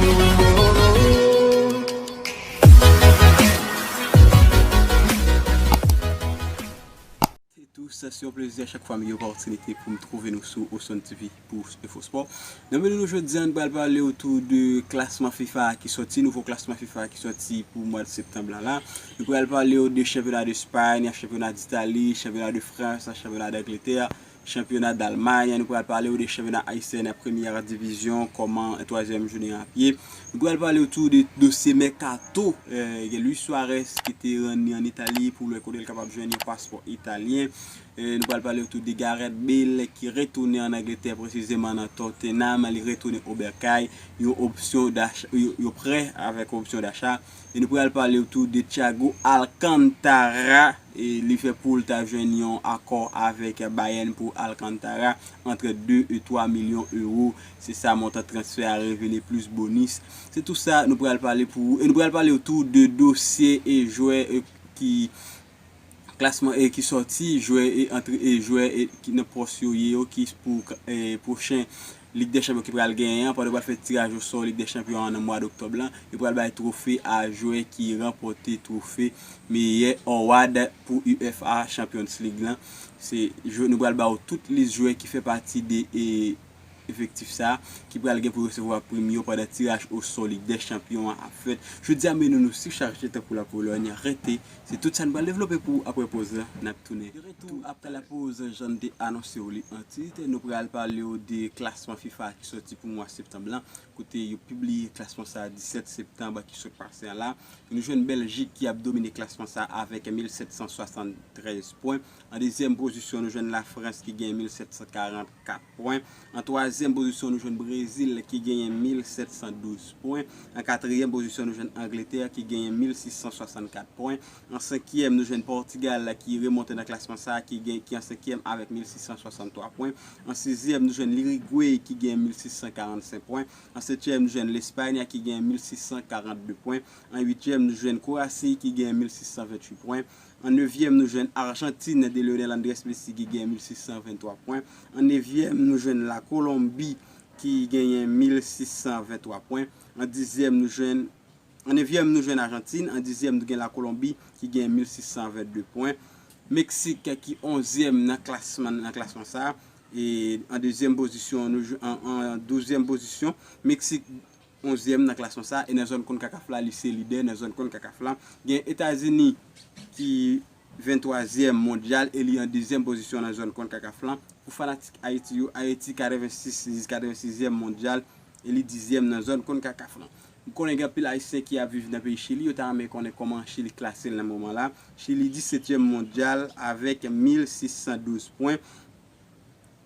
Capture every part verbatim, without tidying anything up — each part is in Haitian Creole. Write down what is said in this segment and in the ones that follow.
Se tou, sa se yon plezi a chak fwa m gen opòtinite pou m twouve nou sou Oson T V pou Info Sport. Nan meni nou jodi a, nou pral pale otou de klasman fifa ki sòti, nouvo klasman fifa ki sòti pou mwa septanm la la. Nou pral pale w de chanpyona de Espay, chanpyona d'Itali, chanpyona de Frans, chanpyona d'Angletè, chanpyona d'Almay. Nou pral pale w de chanpyona ayisyen premyè divizyon, kòman twazyèm jounen an ap ye. Nou pral pale otou de dosye mèkato, eh, gen Luis Suarez ki te rann li ann Itali pou l wè kote l kapab jwenn yon paspò italyen. Eh, nou pral pale otou de Gareth Bale ki retounen ann Angletè, presizeman nan Tottenham. Li retounen o bèkay, yon opsyon dacha, yon, yon prè avèk opsyon dacha. E nou pral pale otou de Thiago Alcantara. E Liverpool ta jwenn yon akò avèk Bayern pou Alcantara ant de e twa milyon ewo. Se sa montan transfè a revele plis bonis. Se tou sa nou pral pale pou ou. E nou pral pale otou de dosye e jwè, e, ki klasman e ki sòti, jwè e antre e jwè e ki nan pòs yo ye yo ki pou e pwochen Lig dè Chanpyon ki pral genyen an, pandan yo pral fè tiraj osò Lig dè Chanpyon an nan mwa doktòb lan, yo pral bay twofe a jwè ki ranpòte twofe meyè award pou UEFA Champions League lan. Se jwè, nou pral ba w tout lis jwè ki fè pati de e, efektif sa a, ki pral gen pou resevwa prim yo pandan tiraj osò Lig dè Chanpyon an ap fèt. Jodi a, meni nou sichaje tankou lapolòn, rete, se tout sa n pral devlope pou w apre poz lan, n ap tounen. De retou apre lapoz, jan n te anonse w li an tit, nou pral pale w de klasman fifa ki sòti pou mwa septanm lan, kote yo pibliye klasman sa a disèt septanm ki sot pase an la. Nou jwenn Bèljik ki ap domine klasman sa a avèk mil sèt san swasanntrèz pwen. An dezyèm pozisyon, nou jwenn Lafrans ki gen mil sèt san karannkat pwen. An twazyèm pozisyon, nou jwenn Brezil ki genyen mil sèt san douz pwen. An katriyèm pozisyon, nou jwenn Angletè ki genyen mil sis san swasannkat pwen. An senkyèm, nou jwenn Pòtigal ki remonte nan klasman sa a, ki gen, ki an senkyèm avèk mil sis san swasanntwa pwen. An sizyèm, nou jwenn Lirigwe ki gen mil sis san karannsenk pwen. An setyèm, nou jwenn Lespay ki gen mil sis san karannde pwen. An uityèm, nou jwenn Kwowasi ki gen mil sis san venntuit pwen. An nevyèm, nou jwenn Ajantin de Lionel Andrés Messi ki gen mil sis san venntwa pwen. An nevyèm, nou jwenn Lakolonbi ki genyen mil sis san venntwa pwen. An dizyèm, nou jwenn, an nevyèm, nou jwenn Ajantin. An dizyèm, nou gen Lakolonbi ki gen mil sis san vennde pwen. Meksik ki onzyèm nan klasman, nan klasman sa a. E an dezyèm pozisyon, nou jwenn, an, an douzyèm pozisyon, Meksik onzyèm nan klasman sa a, e nan zòn konkakaf la, li se lidè nan zòn konkakaf la. Gen Etazini ki venntwazyèm mondyal e li an dezyèm pozisyon nan zòn konkakaf la. Pou fanatik Ayiti yo, Ayiti katrevensis, katrevensizyèm mondyal e li dizyèm nan zòn konkakaf la. M konnen gen anpil Ayisyen ki ap viv nan peyi Chili, yo ta renmen konnen kòman Chili klase l nan moman la. Chili disetyèm mondyal avèk mil sis san douz pwen.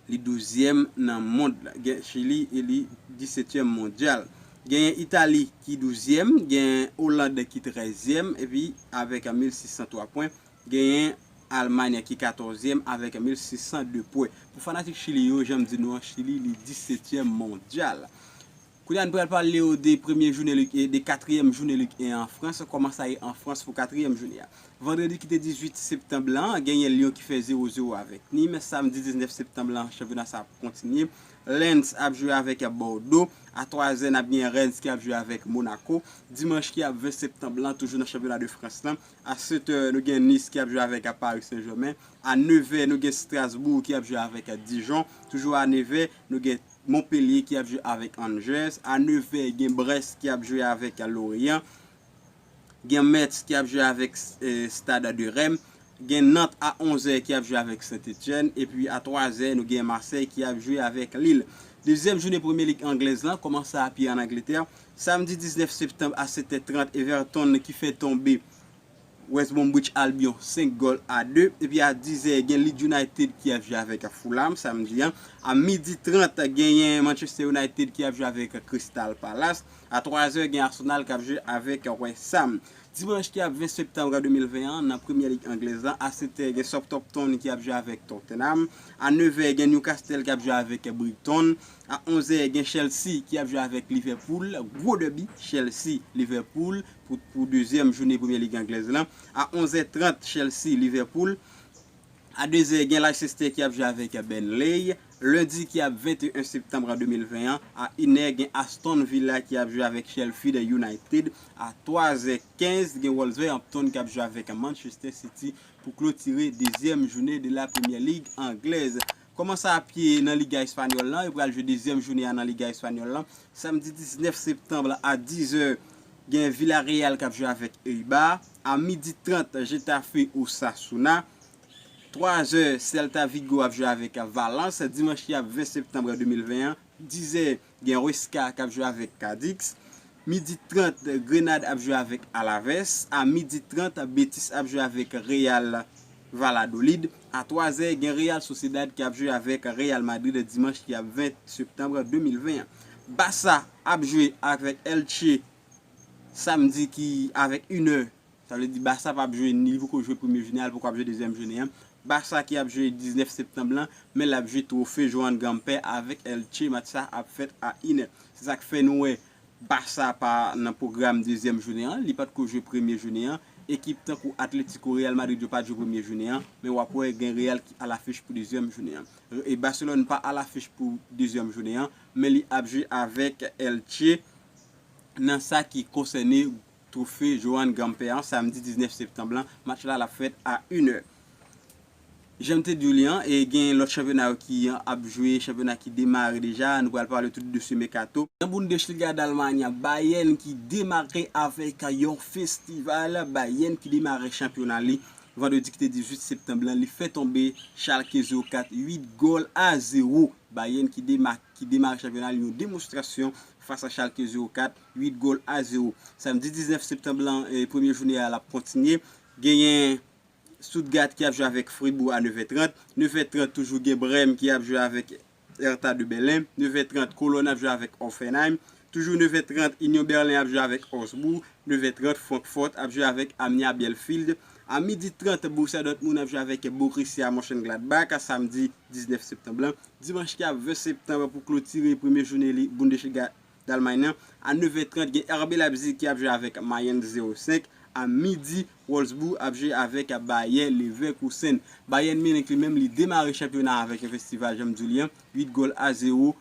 Li douzyèm nan mond la. Gen Chili e li disetyèm mondyal. Genyen Itali ki douzyèm, gen Oland ki trèzyèm, epi avèk mil sis san twa pwen. Genyen Almay ki katòzyèm avèk mil sis san de pwen. Pou fanatik Chili yo, jan m di nou an, Chili li disetyèm mondyal. Kounye a, n pral pale w de premye jounen Lig, e de katriyèm jounen Lig en an Frans, kòman sa ye an Frans pou katriyèm jounen an. Vandredi ki te dizuit septanm lan, genyen Lyon ki fè zewo zewo avèk Nîmes. Samdi diznèf septanm lan, chanpyona sa ap kontinye. Lens ap jwe avèk Bordeaux. A twazè, n ap gen Rennes ki ap jwe avèk Monaco. Dimanch ki ap ven septanm lan, toujou nan chanpyona de Frans lan, a setè, nou gen Nice ki ap jwe avèk Paris Saint-Germain. A nevè, nou gen Strasbourg ki ap jwe avèk Dijon. Toujou a nevè, nou gen Montpellier ki ap jwe avèk Angers. A nevè, gen Brest ki ap jwe avèk Lorient. Gen Metz ki ap jwe avèk, eh, Stade de Reims. Gen Nantes a onzè ki ap jwe avèk Saint-Étienne. Epi a twazè, nou gen Marseille ki ap jwe avèk Lille. Dezyèm jounen Premye Lig anglèz lan kòmanse ap ye ann Angletè. Samdi diznèf septanm a setè trant, Everton ki fè tonbe West Bromwich Albion senk gòl a de. Epi a dizè, gen Leeds United ki ap jwe avèk Fulham samdi an. A midi trant, genyen Manchester United ki ap jwe avèk Crystal Palace. A twazè, gen Arsenal k ap jwe avèk West Ham. Dimanch ki ap ven septanm de mil ven an, nan Premye Lig anglèz lan, a setè, gen Southampton ki ap jwe avèk Tottenham. A nevè, gen Newcastle k ap jwe avèk Brighton. A onzè, gen Chelsea ki ap jwe avèk Liverpool. Gwo dèbi, Chelsea, Liverpool, pou, pou dezyèm jounen Premye Lig anglèz lan. A onzè trant, Chelsea, Liverpool. A dezè, gen Leicester ki ap jwe avèk Burnley. Lendi ki ap venteyen septanm de mil ven an, a inè, gen Aston Villa ki ap jwe avèk Sheffield United. A twazè kenz, gen Wolverhampton k ap jwe avèk Manchester City pou klotire dezyèm jounen de la Premier League anglèz. Kòmanse ap ye nan Liga Espanyòl lan, yo pral jwe dezyèm jounen an nan Liga Espanyòl lan. Samdi diznèf septanm a dizè, gen Villarreal k ap jwe avèk Eibar. A midi trant, Getafe Osasuna. Twazè, Celta Vigo ap jwe avèk Valence. Dimanch ki ap ven septanm de mil ven an, dizè, gen Huesca k ap jwe avèk Cadix. Midi trant, Grenade ap jwe avèk Alaves. A midi trant, Betis ap jwe avèk Real Valladolid. A twazè, gen Real Sociedad ki ap jwe avèk Real Madrid dimanch ki ap ven septanm de mil ven an. Barça ap jwe avèk Elche samdi ki avèk inè. Sa vle di Barça p ap jwe, li poko jwe premye jounen an, li poko ap jwe dezyèm jounen an. Barça ki ap jwe diznèf septanm lan, men l ap jwe twofe Joan Gamper avèk Elche. Match sa ap fèt a inè. Se sa k fè nou wè Barça pa nan pwogram dezyèm jounen an, li pa t ko jwe premye jounen an. Ekip tankou Atletico, Real Madrid yo pa t jwe premye jounen an, men w ap wè gen Real ki alafich pou dezyèm jounen an. E Barcelone pa alafich pou dezyèm jounen an, men li ap jwe avèk Elche nan sa ki konsène twofe Joan Gamper an, samdi diznèf septanm lan. Match la, l ap fèt a inè. Jan m te di w li an, e gen lòt chanpyona yo ki ap jwe, chanpyona ki demare deja. Nou pral pale tou de se mèkato. Nan Bundesliga Dalmanya, Bayern ki demare avèk yon festival. Bayern ki demare chanpyona li vandredi ki te dizuit septanm lan. Li fè tonbe Schalke zewo kat uit gòl a zewo. Bayern ki dema-, ki demare chanpyona li yon demonstrasyon fas a Schalke zewo kat, uit gòl a zewo. Samdi diznèf septanm lan, e, premye jounen an, l ap kontinye. Genyen Stuttgart ki ap jwe avèk Fribourg a nevè trant. Nevè trant, toujou gen Brême ki ap jwe avèk Hertha de Berlin. Nevè trant, Cologne ap jwe avèk Hoffenheim. Toujou nevè trant, Union Berlin ap jwe avèk Augsbourg. Nevè trant, Francfort ap jwe avèk Arminia Bielefeld. A midi trant, Borussia Dortmund ap jwe avèk Borussia Mönchengladbach, samdi diznèf septanm lan. Dimanch ki ap ven septanm, pou klotire premye jounen li Bundesliga Dalmay nan, a nevè trant, gen R B Leipzig ki ap jwe avèk Mainz zewo senk. A midi, Wolfsburg ap jwe avèk Bayer Leverkusen. Bayern Munich li menm, li demare chanpyona avèk yon festival, jan m di w li an, uit gòl a zewo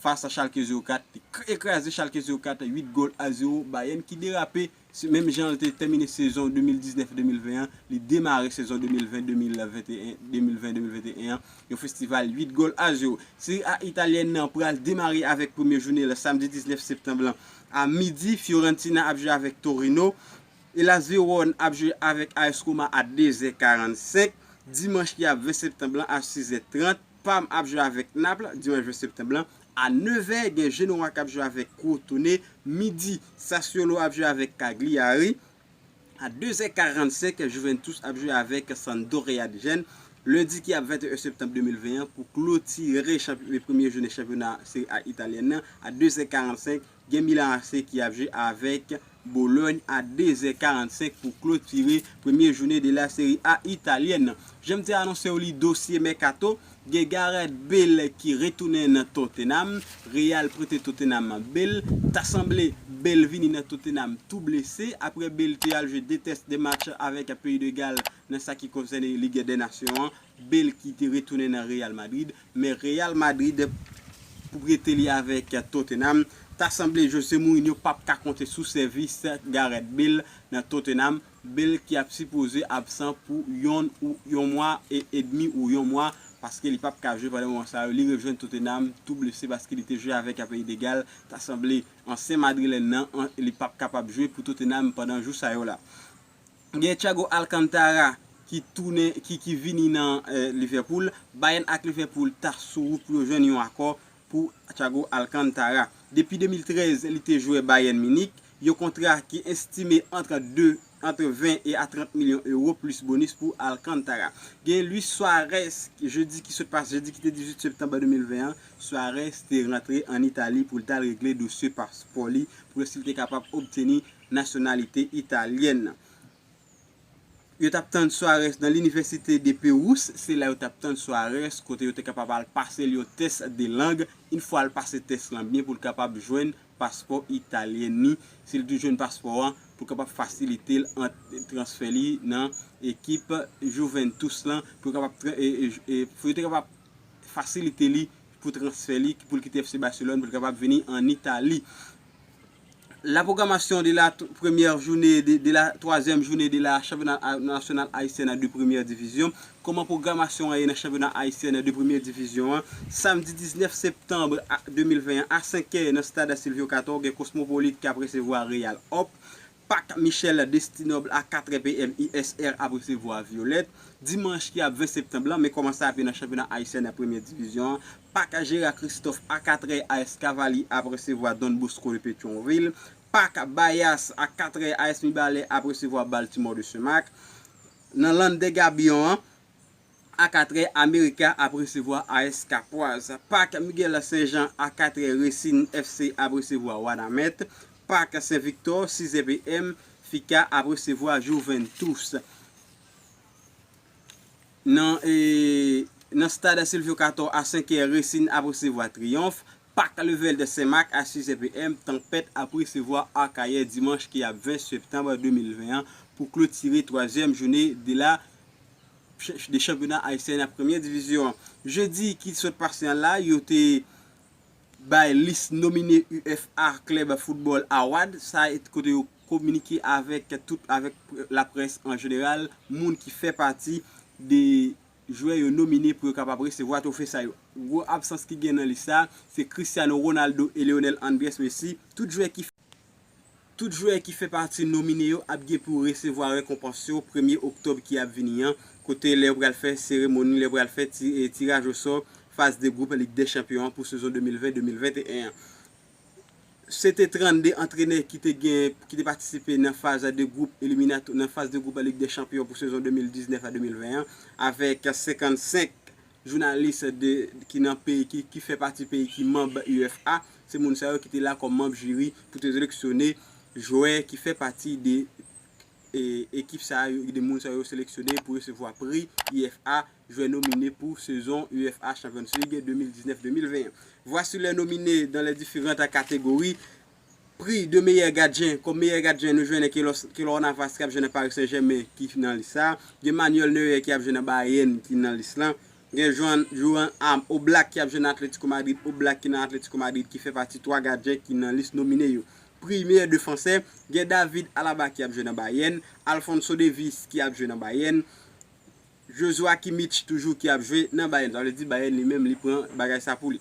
fas a Schalke zewo kat. Li k-, ekraze Schalke zewo kat, uit gòl a zewo. Bayern ki derape, se menm jan l te tèmine sezon de mil diznèf de mil ven an, li demare sezon de mil ven de mil venteyen, de mil ven de mil venteyen an, yon festival uit gòl a zewo. Seri A italyèn nan pral demare avèk premye jounen l samdi diznèf septanm lan a midi. Fiorentina ap jwe avèk Torino. Hellas Verona ap jwe avèk A S Roma a dezè karannsenk. Dimanch ki ap ven septanm lan a sizè trant, Parme ap jwe avèk Naples. Dimanch ven septanm lan a nevè, gen Genoa k ap jwe avèk Crotone. Midi, Sassuolo ap jwe avèk Cagliari. A dezè karannsenk, Juventus ap jwe avèk Sampdoria de Gênes. Lendi ki ap venteyen septanm de mil ven an, pou klotire chanp-, premye jounen chanpyona Seri A italyèn nan, a dezè karannsenk, gen Milan A C ki ap jwe avèk Bologne a dezè karannsenk pou klotire premye jounen de la Seri A italyèn nan. Jan m te anonse w li, dosye mèkato, gen Gareth Bale ki retounen nan Tottenham. Real prete Tottenham Bale. Ta sanble Bale vini nan Tottenham tou blese. Apre Bale te al jwe de tès de match avèk Pays de Galles nan sa ki konsène Ligue des Nations an, Bale ki te retounen nan Real Madrid. Men Real Madrid, pou prete li avèk Tottenham, ta sanble Jose Mourinho p ap ka konte sou sèvis Gareth Bale nan Tottenham. Bale ki ap sipoze absan pou yon ou yon mwa e, edmi ou yon mwa, paske li p ap ka jwe pandan moman sa yo. Li rejwenn Tottenham tou blese paske li te jwe avèk Pays de Galles. Ta sanble ansyen madrilèn nan, an, li p ap kapab jwe pou Tottenham pandan jou sa yo la. Gen Thiago Alcantara ki tounen, ki, ki vini nan, eh, Liverpool. Bayern ak Liverpool ta sou wout pou yo jwenn yon akò pou Thiago Alcantara. Depi de mil trèz, li te jwe Bayern Munich. Yon kontra ki estime ant de, ant ven e a trant milyon ewo plis bonis pou Alcantara. Gen Luis Suarez, jedi ki sot pase, jedi ki te dizuit septanm de mil ven an, Suarez te rantre ann Itali pou l t al regle dosye paspò li, pou wè si l te kapab obteni nasyonalite italyèn nan. Yo t ap tann Suarez nan Linivèsite de Pérouse, se la yo t ap tann Suarez, kote yo te kapab al pase l yon tès de lang. Yon fwa l pase tès lan byen pou l kapab jwenn paspò italyèn li, si l tou jwenn paspò an, pou l kapab fasilite l ant transfè li nan ekip Juventus lan, pou yo kapab tra-, e, e, e, pou yo te kapab fasilite li pou transfè li, pou l kite F C Barcelone, pou l kapab vini ann Itali. La programmation de la t- première journée de, de la troisième journée de la championnat a- national haïtienne de première division. Kòman pwogramasyon an ye nan chanpyona ayisyen de premye divizyon an? Samdi diznèf septanm a- de mil ven an, a senk è nan stad Sylvio Cator, gen Cosmopolite k ap resevwa Real Op. Pak Michel Destinoble a kat è P M, I S R ap resevwa Violet. Dimanch ki ap ven septanm lan, men kòman sa ap ye nan chanpyona ayisyen nan premye divizyon an, Pak Gérard Christophe a kat è, A S Cavalier ap resevwa Don Bosco de Petyonvil. Pak Bayas a kat è, A S Mibalè ap resevwa Baltimore de Saint-Marc. Nan Lann dè Gabyon an, a kat è, America ap resevwa A S Capoise. Pak Miguel Saint-Jean, a kat è, Racing F C ap resevwa Wanament. Pak Saint Victor, sis è P M, Fika ap resevwa Juventus. Nan, e, nan stad Sylvio Cator, a senk è, Racing ap resevwa Triyonf. Pak Levèl de Senmak, a sis è P M, Tanpèt ap resevwa Akayè dimanch ki ap ven septanm de mil ven an pou klotire twazyèm jounen de la de chanpyona ayisyen nan premye divizyon an. Jedi ki sot pase an la, yo te bay lis nomine U F A Club Football Award, sa e kote yo kominike avèk tout, avèk laprès an jeneral, moun ki fè pati de jwè yo nomine pou yo kapab resevwa twofe sa yo. Gwo absans ki gen nan lis sa, se Cristiano Ronaldo e Lionel Andrés Messi. Tout jwè ki Tout jwè ki fè pati nomine yo ap gen pou resevwa rekonpans yo premye oktòb ki ap vini an, kote lè yo pral fè seremoni, lè yo pral fè ti, e, tiraj osò faz de gwoup Lig dè Chanpyon an pou sezon de mil ven de mil venteyen an. Se te trannde antrenè ki te gen, ki te patisipe nan faz de gwoup eliminato-, nan faz de gwoup Lig dè Chanpyon pou sezon de mil diznèf a de mil ven an, avèk senkannsenk jounalis de, ki nan peyi, ki, ki fè pati peyi ki manm U F A. Se moun sa yo ki te la kòm manm jiri pou te seleksyone jwè ki fè pati de, e, ekip sa yo, de moun sa yo seleksyone pou resevwa pri U F A, jwè nomine pou sezon U F A Champions League de mil diznèf de mil ven. Voici les nominés dans les différentes catégories. Pri de meyè gadyen, kòm meyè gadyen, nou jwenn Keylor, Keylor Navas ki ap jwe nan Paris Saint-Germain ki nan lis sa. Gen Manuel Neuer ki ap jwe nan Bayern ki nan lis lan. Gen Joan, Joan Am Oblak ki ap jwe nan Atletico Madrid. Oblak ki nan Atletico Madrid ki fè pati twa gadyen ki nan lis nomine yo. Pri meyè defansè, gen David Alaba ki ap jwe nan Bayern, Alphonso Davies ki ap jwe nan Bayern, Joshua Kimmich toujou ki ap jwe nan Bayern. Sa vle di Bayern li menm li pran bagay sa pou li.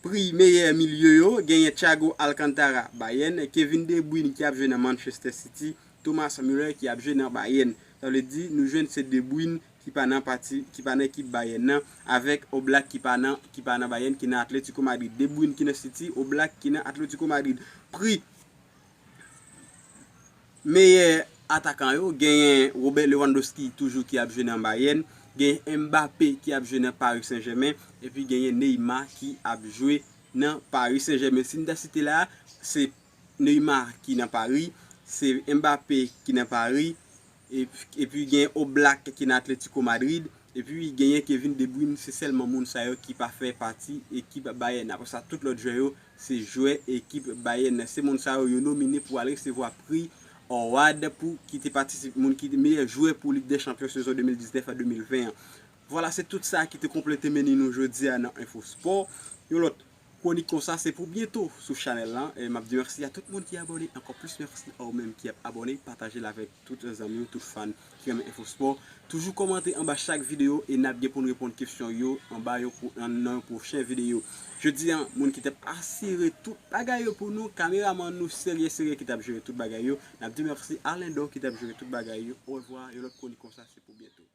Pri meyè milye yo, genyen Thiago Alcantara, Bayern, Kevin De Bruyne ki ap jwe nan Manchester City, Thomas Muller ki ap jwe nan Bayern. Sa vle di nou jwenn se De Bruyne ki pa nan pati, ki pa nan ekip Bayern nan, avèk Oblak ki pa nan, ki pa nan Bayern, ki nan Atletico Madrid. De Bruyne ki nan City, Oblak ki nan Atletico Madrid. Pri meyè atakan yo, genyen Robert Lewandowski toujou ki ap jwe nan Bayern, genyen Mbappé ki ap jwe nan Paris Saint-Germain, epi genyen Neymar ki ap jwe nan Paris Saint-Germain. Si n ta site la, se Neymar ki nan Paris, se Mbappé ki nan Paris, epi, epi genyen Oblak ki nan Atletico Madrid, epi genyen Kevin De Bruyne, se sèlman moun sa yo ki pa fè pati ekip Bayern. Apre sa, tout lòt jwè yo, se jwè ekip Bayern nan. Se moun sa yo, yo nomine pou al resevwa pri award pou ki te patisipe, moun ki te meyè jwè pou Lig dè Chanpyon sezon de mil diznèf a de mil ven an. Vwala, se tout sa ki te konplete meni nou jodi a nan Enfo Spò. Yon lòt kwonik konsa, se pou byento sou chanèl lan. E m ap di mèsi a tout moun ki abòne, ankò plis mèsi a ou menm ki ap abòne, pataje l avèk tout zanmi w, tout fan ki renmen Enfo Spò. Toujou kòmante anba chak videyo e n ap gen pou n reponn kesyon yo anba yon, nan yon pwochen videyo. Jodi a, moun ki t ap asire tout bagay yo pou nou, kameramann nou serye serye ki t ap jere tout bagay yo. N ap di mèsi a Lendon ki t ap jere tout bagay yo. Orevwa, yon lòt kwonik konsa, se pou byento.